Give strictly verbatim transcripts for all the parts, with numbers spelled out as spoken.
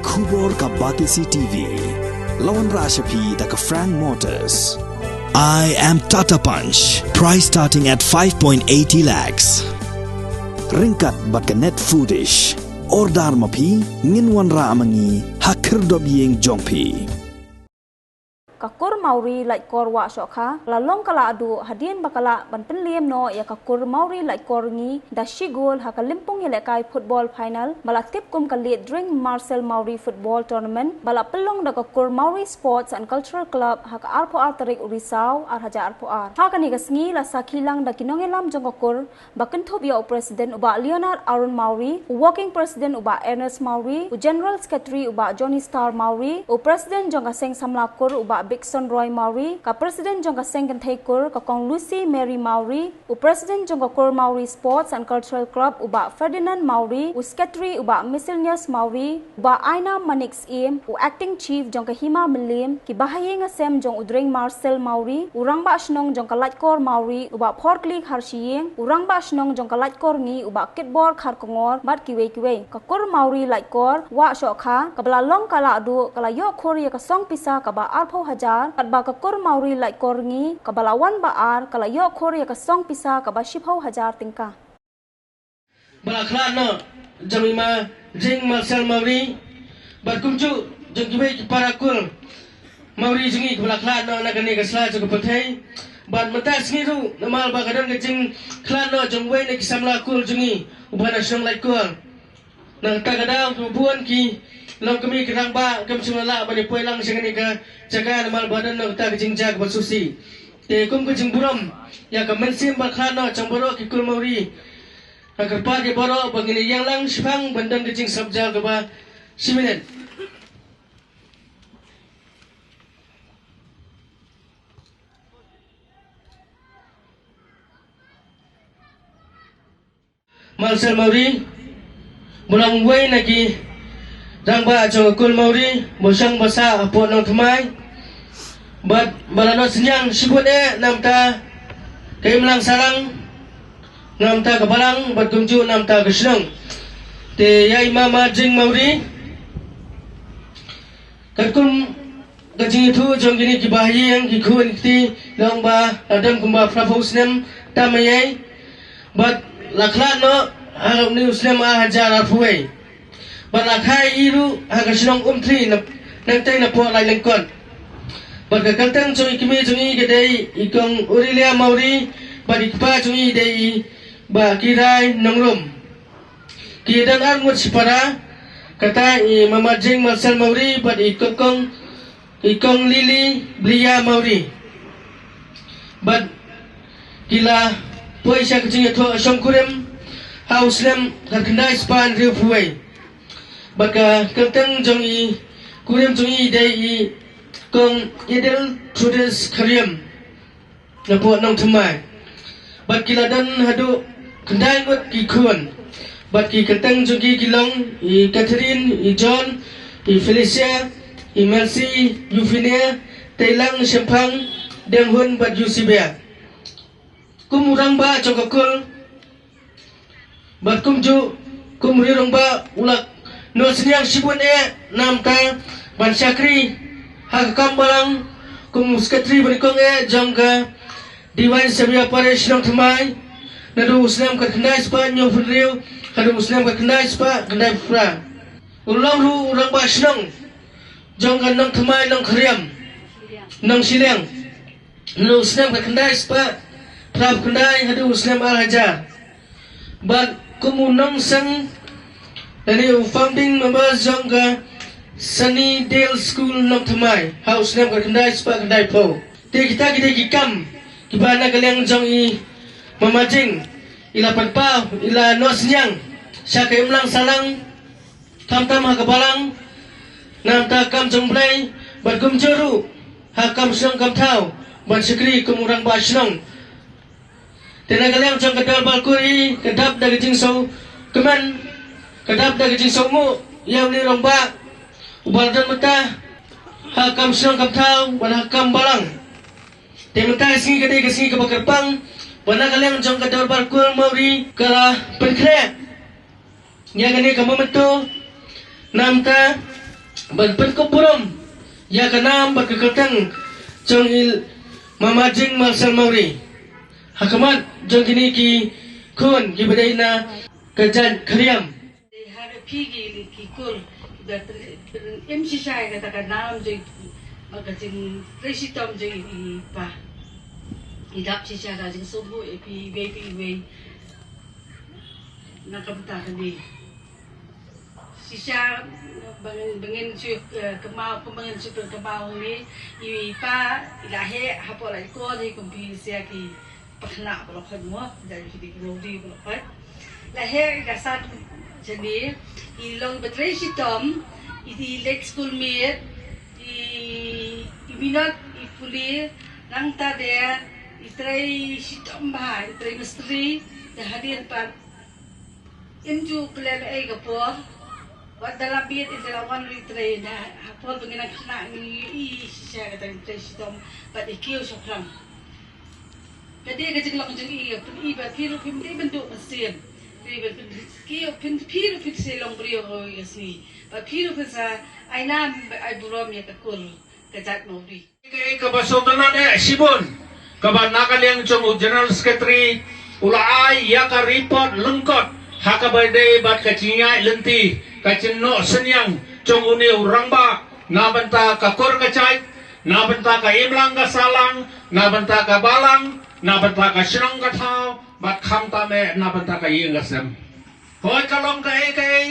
Khubor ka Batesi T V. La wanrah sha phi da ka Frank Motors. I am Tata Punch. Price starting at five point eighty lakhs. Ryngkat bad ka Net Foodish. Order ma phi, ngin wanrah ma ngi ha khyrdop ïing jong phi. Ka kur Mawri Laitkor Wahshohkha la long ka la duh hadien ba ka lah ban pynliem noh ïa ka kur Mawri Laitkor Ngi da shi gol ha ka lympung ïalehkai football final ba la tip kum ka Late Dring Marcel Mawri Football Tournament ba la pynlong da ka kur Mawri Sports and Cultural Club ha ka arphew ar tarik u Risaw ar hajar arphew ar. Ha kane ka sngi la sakhi lang da ki nongïalam jong ka kur ba kynthup ïa u President u Bah Leonard Aaron Mawri, u Working President u Bah Ernest Mawri, u General Secretary u Bah Johnny Star Mawri, u President jong ka Seng Samla Kur u Bah Bixon Roy Mawri, ka President jong ka Seng Kynthei Kur ka Kong Lucy Mary Mawri, u President jong ka Kur Mawri Sports and Cultural Club u Bah Ferdinand Mawri, u Secretary u Bah Miscellaneous Mawri, u Bah Aina Manik Syiem, u Acting Chief jong ka Hima Mylliem, ki bahaïing hasem jong u Dring Marcel Mawri, u Rangbah Shnong jong ka Laitkor Mawri, u Bah Phorkli Kharshiing, u Rangbah Shnong jong ka Laitkor Ngi, u Bah Kitbor Kharkongor, bad kiwei kiwei. Ka kur Mawri Laitkor Wahshohkha, kaba la long ka la duh, ka la ïoh khur ïa ka song pisa kaba arphew hajar, katba ka kur Mawri Laitkor Ngi, kaba la wan ba ar, ka la ïoh khur ïa ka song pisa kaba shiphew hajar tyngka. Ba la khlad noh jong i Ma Jing Marcel Mawri bad kumjuh jong kiwei ki para kur Mawri jong ngi kiba la khlad noh na kane ka sla jong ka pyrthei. Bad mynta ka sngi ruh namar ba ka don ka jingkhlad noh jong uwei na ki samla kur jong ngi uba na shnong Laitkor. Na kata ka daw kiba bun ki longkmie ki rangbah kim shym la lah ban ïa poi lang sha kane ka jaka namar ba don noh kata ka jingjia kaba sngewsih. Te kum ka jingburom ïa ka mynsiem ba la khlad noh jong baroh ki kur Mawri. Nga kyrpad ïa baroh ba ngin ïa ïeng lang shaphang ban don ka jingsngap jaiñ kaba shi minit. Marcel Mawri, ba long uwei na ki rangbah jong ka kur Mawri, ba shong ba sah hapoh Nongthymmai. Bad ba la noh synñiang shibun eh na bynta ka imlang sahlang, na bynta ka balang, bad kumjuh na bynta ka shnong. Te ïa i Ma Marjing Mawri, katkum ka jingïathuh jong kine ki bahaïing ki khun ki kti, long ba la don kumba phraphew snem tam eiei. Bad la khlad noh ha une u snem ar hajar arphew wei. Bad la kha ïa i ruh ha ka shnong Umthli na, nangtei na pdeng Laitlyngkot. Bad ka kyrteng jong i kmie jong i ka dei i Kong Aurelia Mawri, bad i kpa jong i dei i Bah Kirai Nongrum. Ki don ar ngut shipara, kata i Ma Marjing Marcel Mawri bad i Kong, i Kong Lily Blia Mawri. Bad ki la poi sha ka jingïathoh shongkurim ha u snem khatkhyndai spah hynriewphew wei. Bad ka kyrteng jong i kurim jong i dei i Kong Idil Trudes Khariem na pdeng Nongthymmai. Bad ki la don haduh khyndai ngut ki khun. Bad ki kyrteng jong ki ki long i Catherine, i John, i Felicia, i Mercy, Euphenia, Teilang, Shemphang, Denghun bad Eusebia. Kum u rangbah jong ka kur, bad kumjuh kum u rangbah u la noh synñiang shibun eh na bynta ban shakri ha ka kam balang, kum u sekretari banyngkong eh jong ka Diwan Sabia Parish Nongthymmai, naduh u snem khatkhyndai spah hynñiewphew hynriew haduh u snem khatkhyndai spah khyndaiphew phra. U long ruh u rangbah shnong jong ka Nongthymmai, Nongkhriem, Nongshiliang, naduh u snem khatkhyndai spah phraphew khyndai haduh u snem ar hajar. Bad kum u nongseng lane u founding member jong ka Sunnydale School Nongthymmai ha u snem khatkhyndai spah khyndaiphew. Te kita ki dei ki kam kiba na ka liang jong i Ma Marjing i la pynpaw, i la noh synñiang sha ka imlang sahlang, khamtam ha ka balang na bynta ka kam jong U Blei, bad kumjuh ruh ha ka kam shnong kam thaw ban shakri kum u rangbah shnong. Te na ka liang jong ka dorbar kur hi ka dap da ka jingsngewkmen, ka dap da ka jingsngewbha ïa une u rangbah uba la don mynta ha ka kam shnong kam thaw bad ha ka kam balang. Te mynta ka sngi ka dei ka sngi kaba kyrpang ba na ka liang jong ka dorbar kur Mawri ka la pynkhreh ïa kane ka memento na bynta Ban pynkup burom ïa ka nam bad ka kyrteng jong i Mama Jing Marshall Mawrie ha khmat jong kine ki khun kiba dei na ka jait Khriam. Dei ha ka phi ki, ki kur kiba pyn-, pyn-, im shisha ïa kata ka nam jong i, ma ka jingtrei shitom jong i pa. I dap shisha ka jingsngewbha ïa phi iwei pa iwei. Na ka bynta kane. Shisha ba ngin, ba ngin shu, eh, kynmaw, ba ngin shu kynmaw ne, i pa i la heh hapoh la i kor hi kum phi shisha ki pakhynnah ba la khoit mo, da ki di ki rodi ba la khoit. La heh i la san jani, i long ba trei shitom, i, i leit school miet, i, i minot, i pule, nangta de, i trei shitom bha, i trei mistri, da hadien pat, im ju khlem ei ka por, wat da la miet, i da la wan ri trei, da ha por ba ngin nang khynnah ngi i shisha kata trei shitom, bad i kiew shaphrang. Ka dei ka jinglong jong i, pyn i ba phi ruh phim dei ban duh mynsiem. Phi ban pyn ki pyn phi ruh phin sa long briew hoi ka sngi. Ba phi ruh phin sa ai nam ai burom ïa ka kur ka jait Mawrie. Ka, kaba sngewtynnat eh shibun. Kaba na ka liang jong u General Secretary u la ai ïa ka report lyngkot ha kaba dei bad ka jingïaid lynti ka jingnoh synñiang jong une u rangbah na bynta ka kur ka jait, na bynta ka imlang ka sahlang, na bynta ka balang, na bynta ka shnong ka thaw, bad khamtam eh na bynta ka ïing ka sem. Hooid ka long kaei kaei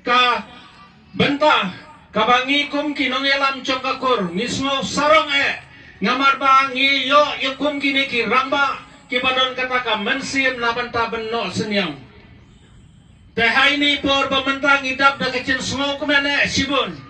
ka bynta kaba ngi kum ki nongïalam jong ka kur ngi sngew sarong eh, namar ba ngi ïoh ïa kum kine ki rangbah kiba don kata ka mynsiem na bynta ban noh synñiang. Te ha ine i por ba mynta ngi dap da ka jingsngewkmen eh shibun.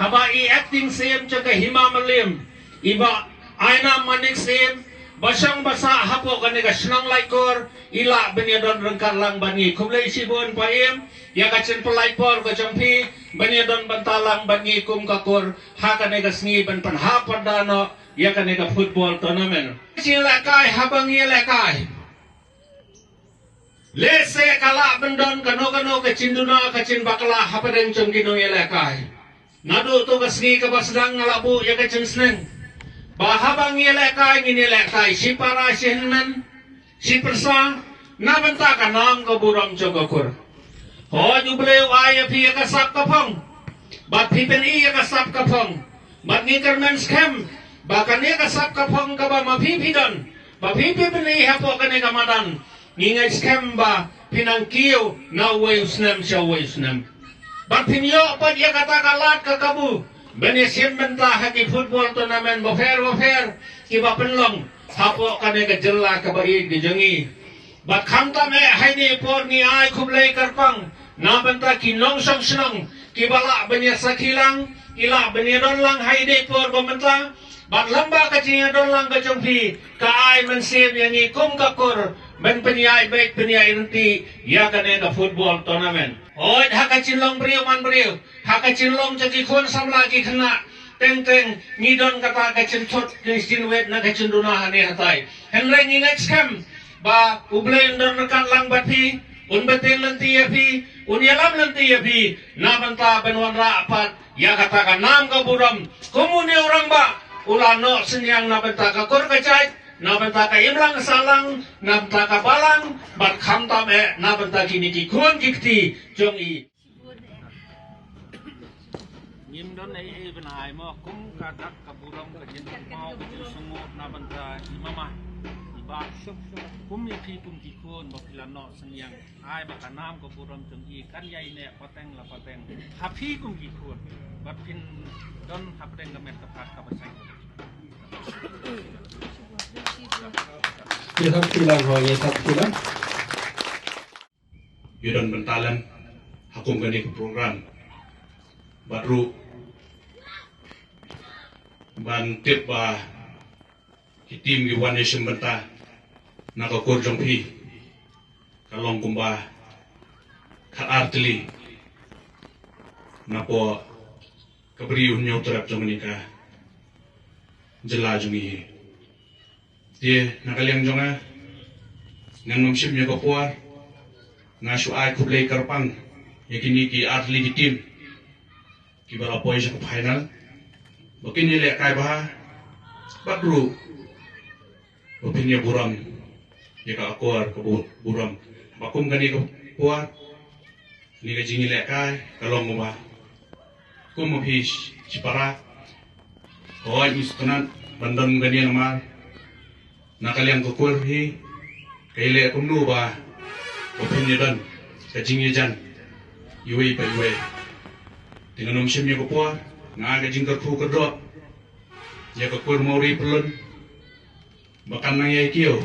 Haba i acting C M jong ka Hima Mylliem, i Bah Ainam Manik Syiem, ba shong ba sah hapoh kane ka shnong Laitkor, i lah ban ïadon ryngkat lang bad ngi. Khublei shibun Pa Im ïa ka jingpynlait por ka jong phi ban ïadon bynta lang bad ngi kum ka kur ha kane ka sngi ban pynhap pynda noh ïa kane ka football tournament. Ka jingïalehkai, haba ngi ïalehkai, lehse ka lah ban don kano kano ka jingduna ka jingbakla hapdeng jong ki nongïalehkai. Naduh to ka sngi kaba sdang nga la buh ïa ka jingsneng ba haba ngi ïalehkai ngin ïalehkai shi para shi hynmen shi pyrsa na bynta ka nam ka burom jong ka kur. Hooid U Blei u ai ïa phi ïa ka sap ka phong bad phi pyni ïa ka sap ka phong. Bad ngi kyrmen skhem ba kane ka sap ka phong kaba ma phi phi don ba phi phi pyni hapoh kane ka madan. Ngi ngeit skhem ba phin nang kiew na uwei u snem sha uwei u snem. Bad phin ïoh pat ïa kata ka lad ka kabu ban ïashim bynta ha ki football tournament bapher bapher kiba pynlong hapoh kane ka jylla kaba ïeit ka jong ngi. Bad khamtam eh ha ine i por ngi ai khublei kyrpang na bynta ki nongshong shnong kiba lah ban ïasakhi lang, ki lah ban ïadon lang ha ine i por ba mynta. Bad lem bad ka jingïadon lang ka jong phi ka ai mynsiem ïa ngi kum ka kur ban pynïaid beit pynïaid ryntih ïa kane ka football tournament. Hooid ha ka jinglong briew man briew, ha ka jinglong jong ki khun samla ki khynnah, teng teng ngi don kata ka jingthut ka jingwet na ka jingduna hangne hatai. Hynrei ngi ngeit skhem ba U Blei un don ryngkat lang bad phi, un bteng lynti ïa phi, un ïalam lynti ïa phi na bynta ban wanrah pat ïa kata ka nam ka burom kum une u rangbah u la noh synñiang na bynta ka kur ka jait, na bynta ka imlang sahlang, na bynta ka balang bad khamtam eh na bynta kine ki khun ki kti jong i. Ngim don ei ei ban ai mo kum ka dak ka burom ka jingkynmaw ka jingsngew na bynta i mama i bah. Kum ïa phi kum ki khun ba phi la noh synñiang, ai ba ka nam ka burom jong i kan ïai neh pateng la pateng ha phi kum ki khun bad phin don hapdeng ka met ka phad kaba seng. Ïa thap kti lang ho, ïa thap kti lang. Ïa don bynta lem ha kum kane ka program. Bad ruh ban tip ba ki team ki wan ïashim bynta na ka kur jong phi ka long kumba khatar tylli na poh ka Bri u Hynñiewtrep jong kane ka jylla jong ngi. Te na ka liang jong nga, ngan ym shim ïa ka por, nga shu ai khublei kyrpang ïa kine ki ar tylli ki team. kiba la poi sha ka final ba kin ïalehkai bha bad ruh ba phin ïa burom ïa ka akor ka bu-, burom. Ba kum kane ka por, kane ka jingïalehkai ka long ba kum ma phi shipara, ka wan ïa sngewtynnat ban don kane namar na ka liang ka kur hi ka ïaleh kumno ba, ba phin ïa don ka jingïajan iwei pa iwei. Te ngan ym shim ïa ka por, nga ai ka jingkyrkhu kyrdoh ïa ka kur Mawri Pyllun ba kan nang ïai kiew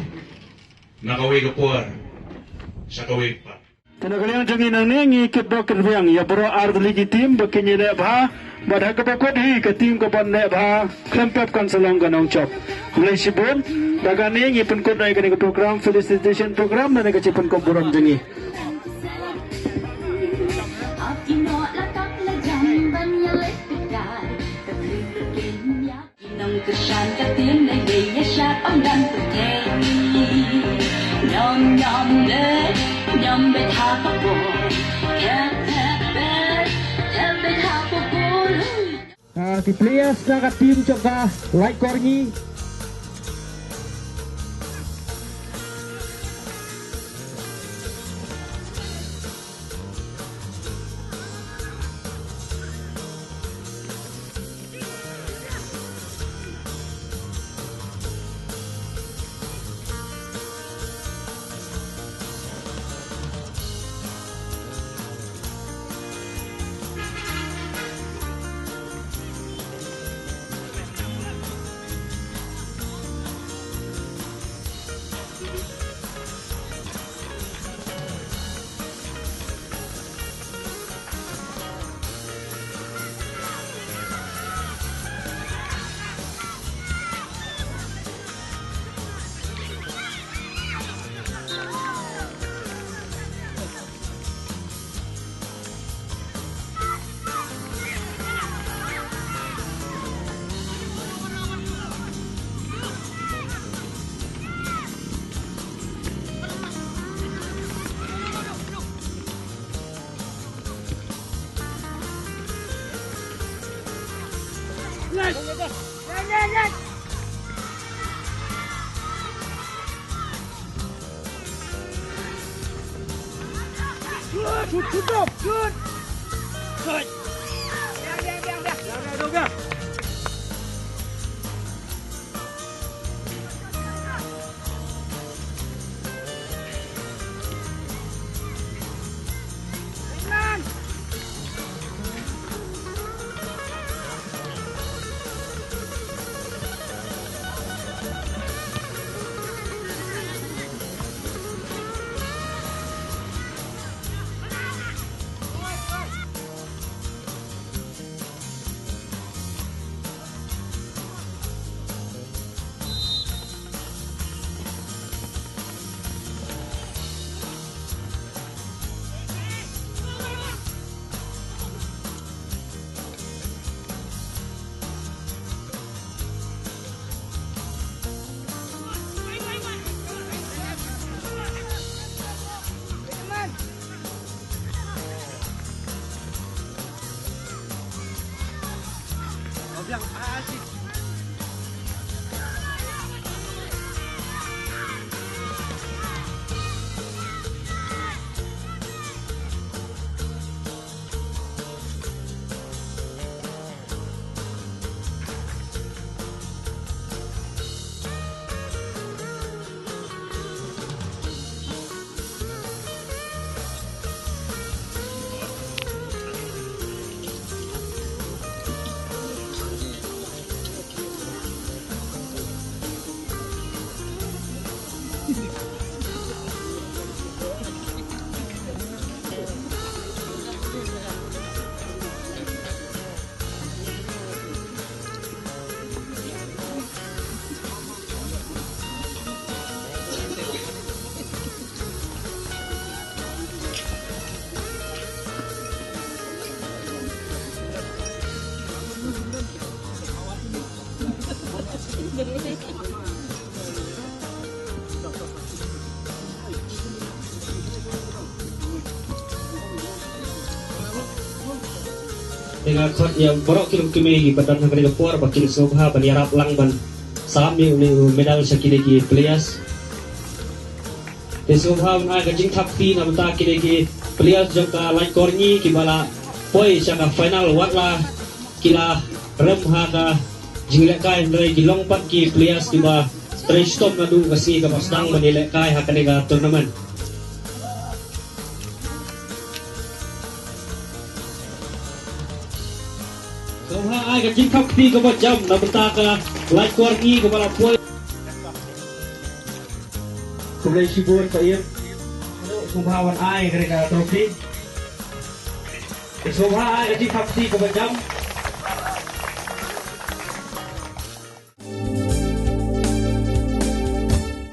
na kawei ka por sha kawei pat. Te na ka liang jong ngi nangne ngi kit bok kit biang ïa baroh ar tylli ki team ba kin ïaleh bha, bad ha kaba kut hi ka team kaban leh bha khlem pep kan sa long ka nongjop. Khublei shibun. Da kane ngi pynkut noh ïa kane ka program, felicitation program, lane ka jingpynkup burom jong ngi. Nongkyrshan ka tieng na ye ya shat ong dan pyrthei. Nyom nyom le, nyom bet ha ka por. Thep thep bet, thep bet ha ka por. Ah, ki players na ka team jong ka Laitkor Ngi. Shoot, shoot, shoot, shoot. Shoot. Biang, biang, biang, biang. Biang, biang, biang, biang. Nga khot ïa baroh ki longkmie kiba don ha kane ka por ba kin sngewbha ban ïarap lang ban sam ïa une u medal sha kine ki players. Te sngewbha ban ai ka jingthap kti na bynta kine ki players jong ka Laitkor Ngi kiba la poi sha ka final, wat la ki la rem ha ka jinglehkai, hynrei ki long pat ki players kiba trei shitom naduh ka sngi kaba sdang ban ïalehkai ha kane ka tournament. Sngewbha ai ka jingthap kti kaba jam na bynta ka Laitkor Ngi kaba la poi. Khublei shibun Saim. Sngewbha wan ai kane ka trophy. Sngewbha ai ka jingthap kti kaba jam.